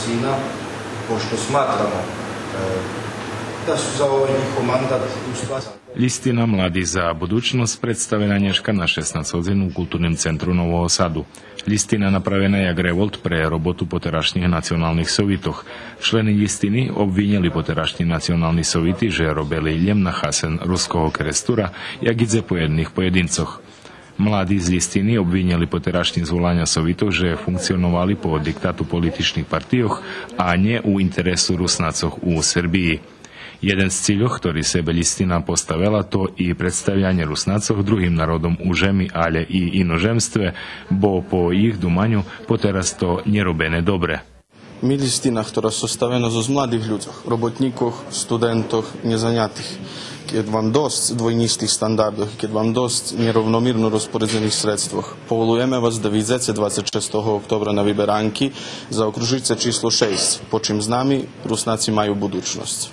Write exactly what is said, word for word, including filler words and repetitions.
Лїстина, пошто сматрамо, е, да су за овај нїхов мандат у ствари... Лїстина Млади за будучносц представена нєшка на шеснац годзин у Културним центру Нового Саду. Лїстина направена як револт пре роботу потерашнїх националних совитох. Члени Лїстини обвинєли потерашнї национални совити же робели лєм на хасен Руского Керестура, як и дзепоєдних поєдинцох. Млади з Лїстини обвинєли потерашнї зволаня совитох же функционовали по диктату политичних партийох, а нє у интересу Руснацох у Сербиї. Єден з цильох, хтори себе Лїстина поставела, то и представянє Руснацох другим народом у жеми, алє и иножемстве, бо по їх думаню потераз то нє робене добре. Ми Лїстина, хтора составена зоз младих людзох, роботнїкох, студентох, нєзанятих, кед вам досц двойнїстих стандардох и кед вам досц нєровномирно розпоредзених средствох, поволуєме вас да вийдзеце двацец шестого октобра на виберанки, заокружице число шейсц, по чим з нами Руснаци маю будучносц.